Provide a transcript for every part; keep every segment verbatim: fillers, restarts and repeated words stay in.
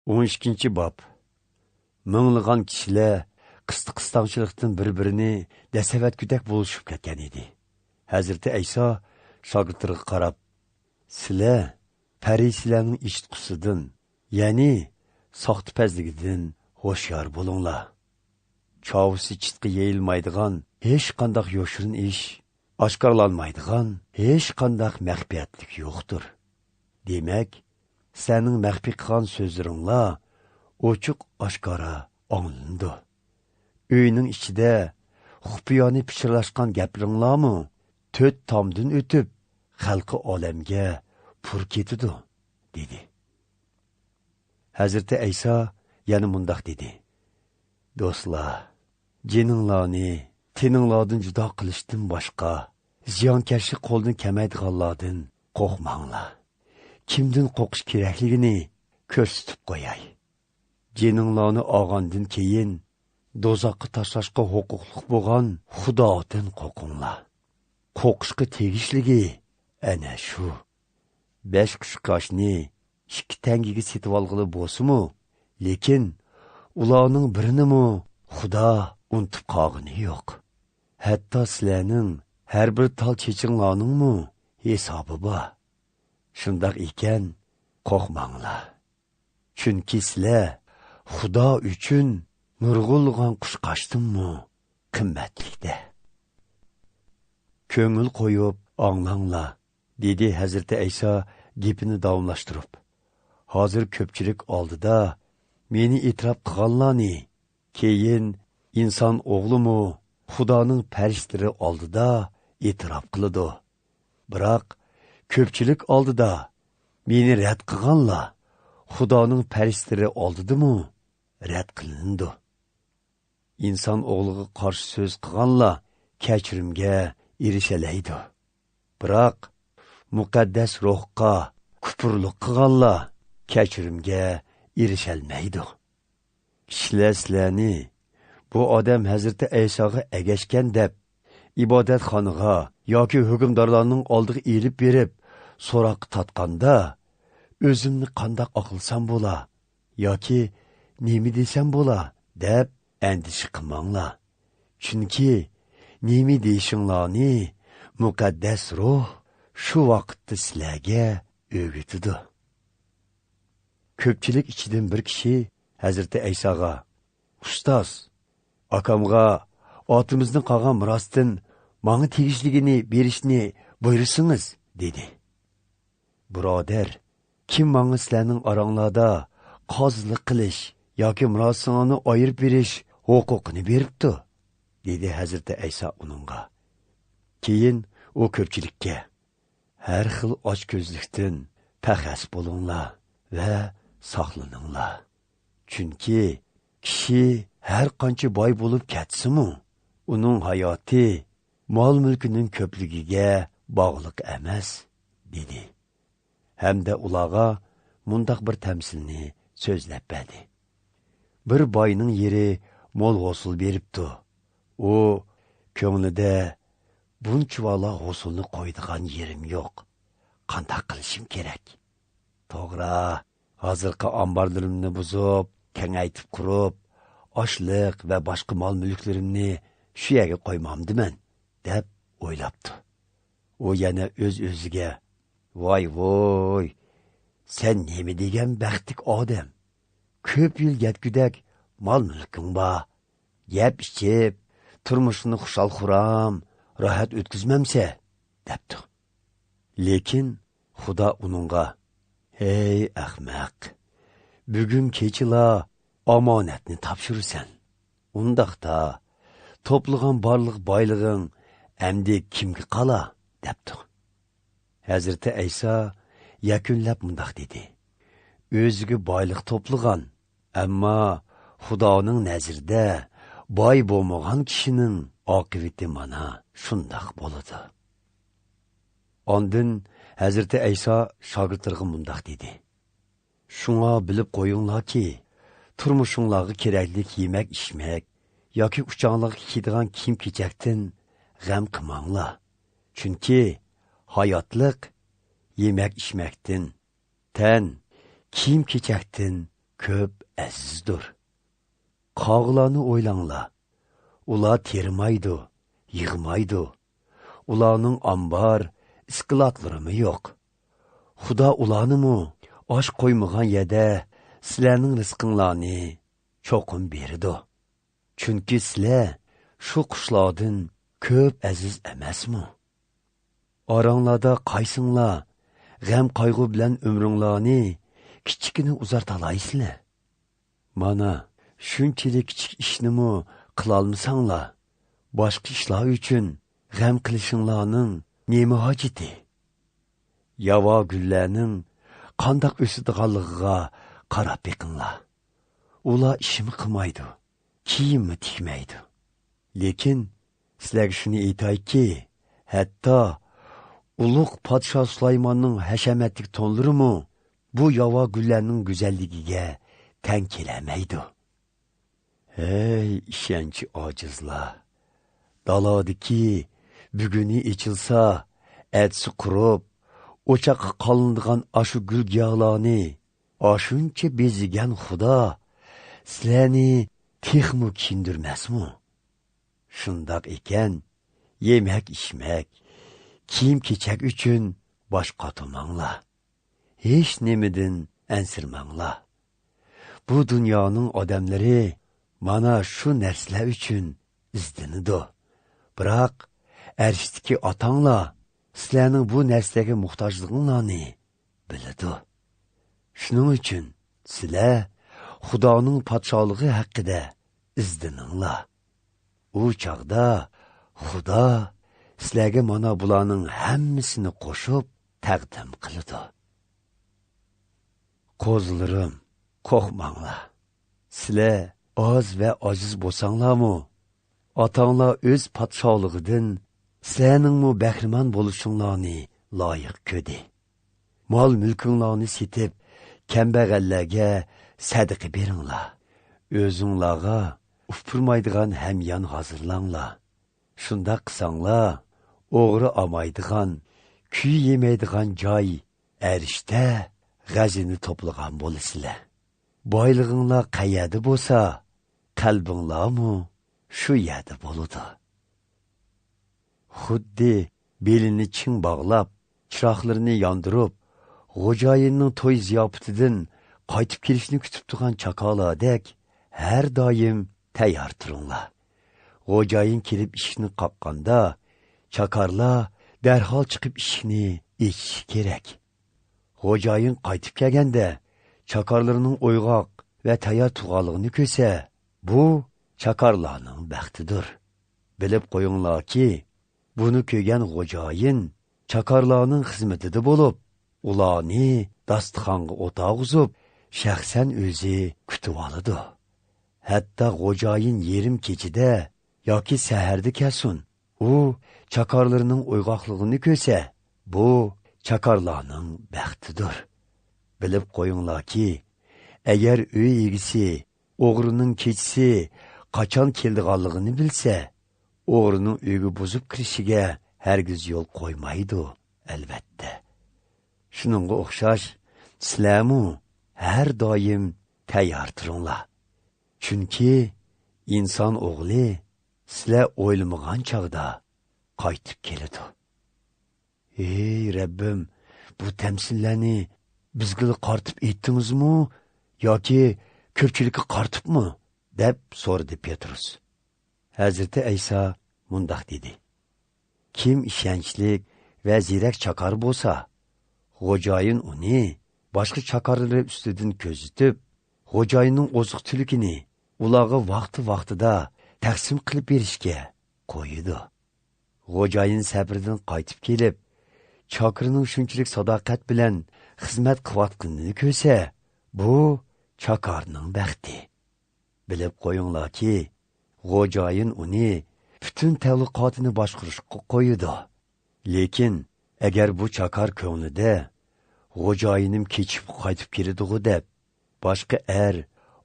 ئون ئىككىنچى باب. مىڭلىغان كىشىلەر قىستىق-قىستاڭچىلىقتىن بىر-بىرىنى دەسسەۋەتكۈدەك بولۇشۇپ كەتكەن ئىدى. ھەزرىتى ئەيسا شاگىرتلىرىغا قاراپ، سىلەر پەرىسىيلەرنىڭ ئېچىتقۇسىدىن، يەنى ساختىپەزلىكىدىن ھوشيار بولۇڭلار. چاۋىسى چىتقا يېيىلمايدىغان ھېچقانداق يوشۇرۇن ئىش، ئاشكارىلانمايدىغان ھېچقانداق مەخپىيەتلىك يوقتۇر. دېمەك، سەنىڭ مەخپىي قىلغان سۆزلىرىڭلار ئوچۇق-ئاشكارا ئاڭلىنىدۇ. ئۆينىڭ ئىچىدە خۇپىيانە پىچىرلاشقان گەپلىرىڭلارمۇ تۆت تامدىن ئۆتۈپ، خەلقى ئالەمگە پۇر كېتىدۇ، دېدى. ھەزرىتى ئەيسا يەنە مۇنداق دېدى: دوستلار، جېنىڭلارنى تېنىڭلاردىن جۇدا قىلىشتىن باشقا زىيانكەشلىك قولدىن كەلمەيدىغانلاردىن قورقماڭلار. كىمدىن قورقۇش كېرەكلىكىنى كۆرسىتىپ قوياي. جېنىڭلارنى ئالغاندىن كېيىن دوزاخقا تاشلاشقا ھوقۇقلۇق بولغان خۇدادىن قورقۇڭلار. قورقۇشقا تېگىشلىكى ئەنە شۇ. بەش قۇشقاچنى ئىككى تەڭگىگە سېتىۋالغىلى بولسىمۇ، لېكىن ئۇلارنىڭ بىرىنىمۇ خۇدا ئۇنتۇپ قالغىنى يوق. ھەتتا سىلەرنىڭ ھەر بىر تال چېچىڭلارنىڭمۇ ھېسابى بار. شۇنداق ئىكەن، قورقماڭلار. چۈنكى سىلەر خۇدا ئۈچۈن نۇرغۇنلىغان قۇشقاچتىنمۇ قىممەتلىكتە. كۆڭۈل قويۇپ ئاڭلاڭلار، دېدى ھەزرىتى ئەيسا گېپىنى داۋاملاشتۇرۇپ. ھازىر كۆپچىلىك ئالدىدا مېنى ئېتىراپ قىلغانلارنى، كېيىن ئىنسان ئوغلىمۇ خۇدانىڭ پەرىشتىلىرى ئالدىدا ئېتىراپ قىلىدۇ. بىراق، كۆپچىلىك ئالدىدا مېنى رەت قىلغانلار خۇدانىڭ پەرىشتىلىرى ئالدىدىمۇ رەت قىلىنىدۇ. ئىنسان ئوغلىغا قارشى سۆز قىلغانلار كەچۈرۈمگە ئېرىشەلەيدۇ. بىراق، مۇقەددەس روھقا كۇپۇرلۇق قىلغانلار كەچۈرۈمگە ئېرىشەلمەيدۇ. كىشىلەر سىلەرنى، بۇ ئادەم ھەزرىتى ئەيساغا ئەگەشكەن دەپ، ئىبادەتخانىغا ياكى ھۆكۈمدارلارنىڭ ئالدىغا ئېلىپ بېرىپ، سوراققا تارتقاندا، ئۆزۈمنى قانداق ئاقلىسام بولا ياكى نېمە دېسەم بولا، دەپ ئەندىشە قىلماڭلار. چۈنكى نېمە دېيىشىڭلارنى مۇقەددەس روھ شۇ ۋاقىتتا سىلەرگە ئۆگىتىدۇ. كۆپچىلىك ئىچىدىن بىر كىشى ھەزرىتى ئەيساغا، ئۇستاز، ئاكامغا ئاتىمىزدىن قالغان مىراستىن ماڭا تېگىشلىكىنى بېرىشنى بۇيرۇسىڭىز، دېدى. بۇرادەر، كىم ماڭا سىلەرنىڭ ئاراڭلاردا قازىلىق قىلىش ياكى مىراسىڭلارنى ئايرىپ بېرىش ھوقۇقىنى بېرىپتۇ؟ دېدى ھەزرىتى ئەيسا ئۇنىڭغا. كېيىن ئۇ كۆپچىلىككە، ھەر خىل ئاچكۆزلۈكتىن پەخەس بولۇڭلار ۋە ساقلىنىڭلار. چۈنكى كىشى ھەر قانچە باي بولۇپ كەتسىمۇ، ئۇنىڭ ھاياتى مال-مۈلكىنىڭ كۆپلۈكىگە باغلىق ئەمەس، دېدى. ھەمدە ئۇلارغا مۇنداق بىر تەمسىلنى سۆزلەپ بەردى. بىر باينىڭ يېرى مول ھوسۇل بېرىپتۇ. ئۇ كۆڭلىدە، بۇنچىۋالا ھوسۇلنى قويىدىغان يېرىم يوق. قانداق قىلىشىم كېرەك؟ توغرا، ھازىرقى ئامبارلىرىمنى بۇزۇپ، كېڭەيتىپ قۇرۇپ، ئاشلىق ۋە باشقا مال-مۈلۈكلىرىمنى شۇ يەرگە قويمامدىمەن، دەپ ئويلاپتۇ. ئۇ يەنە ئۆز-ئۆزىگە، ۋاي-ۋۇي، سەن نېمە دېگەن بەختلىك ئادەم! كۆپ يىل يەتكۈدەك مال-مۈلكۈڭ بار. يەپ-ئىچىپ، تۇرمۇشۇڭنى خۇشال-خۇرام، راھەت ئۆتكۈزمەمسە؟ دەپتۇ. لېكىن خۇدا ئۇنىڭغا، ھەي ئەخمەق! بۈگۈن كېچىلا ئامانەتنى تاپشۇرىسەن. ئۇنداقتا، توپلىغان بارلىق بايلىقىڭ ئەمدى كىمگە قالا؟ دەپتۇ. ھەزرىتى ئەيسا يەكۈنلەپ مۇنداق دېدى، ئۆزىگە بايلىق توپلىغان، ئەمما خۇدانىڭ نەزىرىدە باي بولمىغان كىشىنىڭ ئاقىۋىتى مانا شۇنداق بولىدۇ. ئاندىن ھەزرىتى ئەيسا شاگىرتلىرىغا مۇنداق دېدى، شۇڭا بىلىپ قويۇڭلاركى، تۇرمۇشۇڭلارغا كېرەكلىك يېمەك-ئىچمەك ياكى ئۇچاڭلارغا كىيىدىغان كىيىم-كېچەكتىن غەم قىلماڭلار. چۈنكى ھاياتلىق يېمەك-ئىچمەكتىن، تەن كىيىم-كېچەكتىن كۆپ ئەزىزدۇر. قاغىلارنى ئويلاڭلار. ئۇلار تېرىمايدۇ، يىغمايدۇ. ئۇلارنىڭ ئامبار، ئىسكىلاتلىرىمۇ يوق. خۇدا ئۇلارنىمۇ ئاش قويمىغان يەردە سىلەرنىڭ رىزقىڭلارنى چوقۇم بېرىدۇ. چۈنكى سىلەر شۇ قۇشلاردىن كۆپ ئەزىز ئەمەسمۇ؟ ئاراڭلاردا قايسىڭلار غەم-قايغۇ بىلەن ئۆمرۈڭلارنى كىچىككىنە ئۇزارتالايسىلەر؟ مانا، شۇنچىلىك كىچىك ئىشنىمۇ قىلالمىساڭلار، باشقا ئىشلار ئۈچۈن غەم قىلىشىڭلارنىڭ نېمە ھاجىتى؟ ياۋا گۈللەرنىڭ قانداق ئۆسىدىغانلىقىغا قاراپ بېقىڭلار. ئۇلار ئىشمۇ قىلمايدۇ، كىيىممۇ تىكمەيدۇ. لېكىن سىلەرگە شۇنى ئېيتايكى، ھەتتا ئۇلۇغ پادىشاھ سۇلايماننىڭ ھەشەمەتلىك تونلىرىمۇ بۇ ياۋا گۈللەرنىڭ گۈزەللىكىگە تەڭ كېلەلمەيدۇ. ھەي، ئىشەنچى ئاجىزلار! دالادىكى بۈگۈنى ئېچىلسا، ئەتىسى قۇرۇپ، ئوچاققا قالىنىدىغان ئاشۇ گۈل-گىياھلارنى ئاشۇنچە بېزىگەن خۇدا سىلەرنى تېخىمۇ كىيىندۈرمەسمۇ؟ شۇنداق ئىكەن، يېمەك-ئىچمەك، كىيىم-كېچەك ئۈچۈن باش قاتۇرماڭلار. ھېچ نېمىدىن ئەنسىرىمەڭلار. بۇ دۇنيانىڭ ئادەملىرى مانا شۇ نەرسىلەر ئۈچۈن ئىزدىنىدۇ. بىراق، ئەرشتىكى ئاتاڭلار سىلەرنىڭ بۇ نەرسىلەرگە موھتاجلىقىڭلارنى بىلىدۇ. شۇنىڭ ئۈچۈن سىلەر خۇدانىڭ پادىشاھلىقى ھەققىدە ئىزدىنىڭلار. ئۇ چاغدا خۇدا سىلەرگە مانا بۇلارنىڭ ھەممىسىنى قوشۇپ تەقدىم قىلىدۇ. قوزىلىرىم، قورقماڭلار. سىلەر ئاز ۋە ئاجىز بولساڭلارمۇ، ئاتاڭلار ئۆز پادىشاھلىقىدىن سىلەرنىڭمۇ بەھرىمەن بولۇشۇڭلارنى لايىق كۆردى. مال-مۈلكۈڭلارنى سېتىپ، كەمبەغەللەرگە سەدىقە بېرىڭلار. ئۆزۈڭلارغا ئۇپرىمايدىغان ھەميان ھازىرلاڭلار. شۇنداق قىلساڭلار، ئوغرى ئالمايدىغان، كۈيى يېمەيدىغان جاي، ئەرشتە غەزىنە توپلىغان بولىسىلەر. بايلىقىڭلار قەيەردە بولسا، قەلبىڭلارمۇ شۇ يەردە بولىدۇ. خۇددى بېلىنى چىڭ باغلاپ، چىراغلىرىنى ياندۇرۇپ، خوجايىننىڭ توي زىياپىتىدىن قايتىپ كېلىشىنى كۈتۈپ تۇرغان چاكارلاردەك ھەر دائىم تەييار تۇرۇڭلار. خوجايىن كېلىپ ئىشىكنى قاققاندا، چاكارلار دەرھال چىقىپ ئىشىكنى ئېچىشى كېرەك. خوجايىن قايتىپ كەلگەندە، چاكارلىرىنىڭ ئويغاق ۋە تەييار تۇرغانلىقىنى كۆرسە، بۇ چاكارلارنىڭ بەختىدۇر. بىلىپ قويۇڭلاركى، بۇنى كۆرگەن خوجايىن چاكارلارنىڭ خىزمىتىدە بولۇپ، ئۇلارنى داستىخانغا ئولتۇرغۇزۇپ، شەخسەن ئۆزى كۈتۈۋالىدۇ. ھەتتا خوجايىن يېرىم كېچىدە ياكى سەھەردە كەلسۇن، ئۇ چاكارلىرىنىڭ ئويغاقلىقىنى كۆرسە، بۇ چاكارلارنىڭ بەختىدۇر. بىلىپ قويۇڭلاركى، ئەگەر ئۆي ئىگىسى ئوغرىنىڭ كېچىسى قاچان كېلىدىغانلىقىنى بىلسە، ئوغرىنىڭ ئۆيگە بۇزۇپ كىرىشىگە ھەرگىز يول قويمايدۇ، ئەلۋەتتە. شۇنىڭغا ئوخشاش، سىلەرمۇ ھەر دائىم تەييار تۇرۇڭلار. چۈنكى ئىنسان ئوغلى سىلەر ئويلىمىغان چاغدا قايتىپ كېلىدۇ. ئەي رەببىم، بۇ تەمسىللەرنى بىزگىلا قارىتىپ ئېيتتىڭىزمۇ ياكى كۆپچىلىككە قارىتىپمۇ؟ دەپ سورىدى پېتروس. ھەزرىتى ئەيسا مۇنداق دېدى: كىم ئىشەنچلىك ۋە زېرەك چاكار بولسا، خوجايىن ئۇنى باشقا چاكارلىرى ئۈستىدىن كۆزىتىپ، خوجايىننىڭ ئوزۇق-تۈلۈكىنى ئۇلارغا ۋاقتى-ۋاقتىدا تەقسىم قىلىپ بېرىشكە قويىدۇ. خوجايىن سەپىرىدىن قايتىپ كېلىپ، چاكىرىنىڭ شۇنچىلىك ساداقەت بىلەن خىزمەت قىلىۋاتقىنىنى كۆرسە، بۇ چاكارنىڭ بەختى. بىلىپ قويۇڭلاركى، خوجايىن ئۇنى پۈتۈن تەۋلىقاتىنى باشقۇرۇشقا قويىدۇ. لېكىن ئەگەر بۇ چاكار كۆڭلىدە، «خوجايىنىم كېچىكىپ قايتىپ كېلىدىغۇ» دەپ، باشقا ئەر،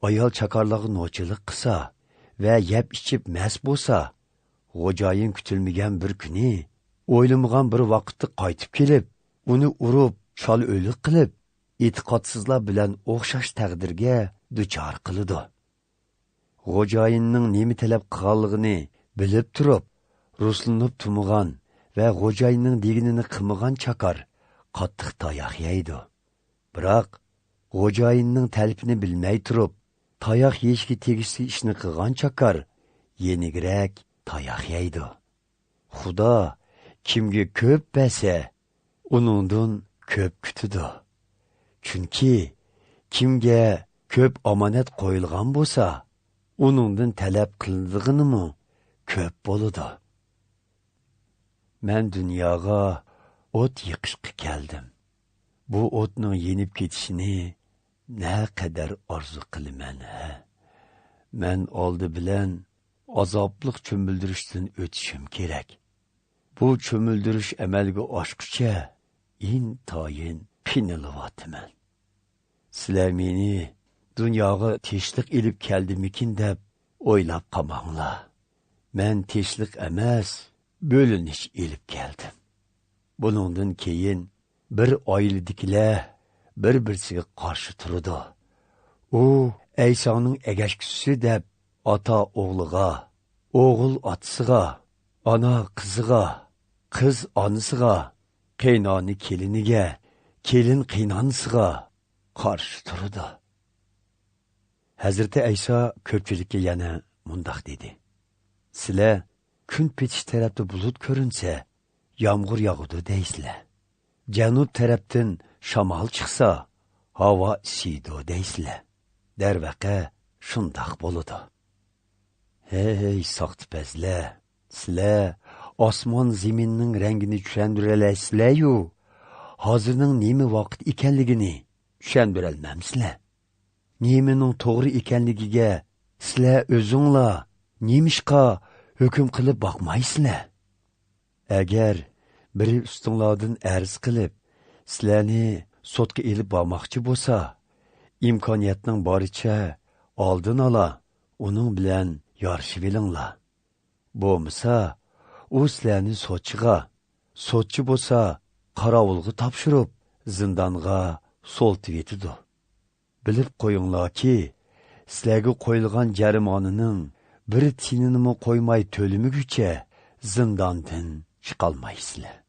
ئايال چاكارلارغا نوچىلىق قىلسا ۋە يەپ ئىچىپ مەست بولسا، خوجايىن كۈتۈلمىگەن بىر كۈنى، ئويلىمىغان بىر ۋاقىتتا قايتىپ كېلىپ، ئۇنى ئۇرۇپ، چال ئۆلۈك قىلىپ، ئېتىقادسىزلار بىلەن ئوخشاش تەقدىرگە دۇچار قىلىدۇ. خوجايىننىڭ نېمە تەلەپ قىلغانلىقىنى بىلىپ تۇرۇپ، رۇسلىنىپ تۇرمىغان ۋە خوجايىننىڭ دېگىنىنى قىلمىغان چاكار قاتتىق تاياق يەيدۇ. بىراق، خوجايىننىڭ تەلىپىنى بىلمەي تۇرۇپ، تاياق يېيىشكە تېگىشلىك ئىشنى قىلغان چاكار يېنىكرەك تاياق يەيدۇ. خۇدا كىمگە كۆپ بەرسە، ئۇنىڭدىن كۆپ كۈتىدۇ. چۈنكى كىمگە كۆپ ئامانەت قويۇلغان بولسا، ئۇنىڭدىن تەلەپ قىلىنىدىغىنىمۇ كۆپ بولىدۇ. مەن دۇنياغا ئوت يېقىشقا كەلدىم. بۇ ئوتنىڭ يېنىپ كېتىشىنى نەقەدەر ئارزۇ قىلىمەن، ھە؟ مەن ئالدى بىلەن ئازابلىق چۆمۈلدۈرۈشتىن ئۆتۈشۈم كېرەك. بۇ چۆمۈلدۈرۈش ئەمەلگە ئاشقۇچە ئىنتايىن قىينىلىۋاتىمەن. سىلەر مېنى دۇنياغا تىنچلىق ئېلىپ كەلدىمىكىن دەپ ئويلاپ قالماڭلار. مەن تىنچلىق ئەمەس، بۆلۈنۈش ئېلىپ كەلدىم. بۇنىڭدىن كېيىن بىر ئائىلىدىكىلەر بىر-بىرسىگە قارشى تۇرىدۇ. ئۇ ئەيسانىڭ ئەگەشكۈسى دەپ ئاتا ئوغلىغا، ئوغۇل ئاتىسىغا، ئانا قىزىغا، قىز ئانىسىغا، قېيىنئانا كېلىنىگە، كېلىن قېيىنئانىسىغا قارشى تۇرىدۇ. ھەزرىتى ئەيسا كۆپچىلىككە يەنە مۇنداق دېدى: سىلەر كۈن پېتىش تەرەپتە بۇلۇت كۆرۈنسە، يامغۇر ياغىدۇ دەيسىلەر. جەنۇب تەرەپتىن شامال چىقسا، ھاۋا ئىسسىيدۇ دەيسىلەر. دەرۋەقە، شۇنداق بولىدۇ. ھەي، ساختىپەزلەر! سىلەر ئاسمان زېمىننىڭ رەڭگىنى چۈشەندۈرەلەيسىلەر-يۇ، ھازىرنىڭ نېمە ۋاقىت ئىكەنلىكىنى چۈشەندۈرەلمەمسىلەر؟ نېمىنىڭ توغرا ئىكەنلىكىگە سىلەر ئۆزۈڭلار نېمىشقا ھۆكۈم قىلىپ باقمايسىلەر؟ ئەگەر بىرى ئۈستۈڭلاردىن ئەرز قىلىپ، سىلەرنى سوتقا ئېلىپ بارماقچى بولسا، ئىمكانىيەتنىڭ بارىچە ئالدىن ئالا ئۇنىڭ بىلەن يارىشىۋېلىڭلار. بولمىسا، ئۇ سىلەرنى سوتچىغا، سوتچى بولسا قاراۋۇلغا تاپشۇرۇپ، زىندانغا سولىتىۋېتىدۇ. بىلىپ قويۇڭلاركى، سىلەرگە قويۇلغان جەرىمانىنىڭ بىر تىيىنىنىمۇ قويماي تۆلىمىگۈچە زىنداندىن چىقالمايسىلەر.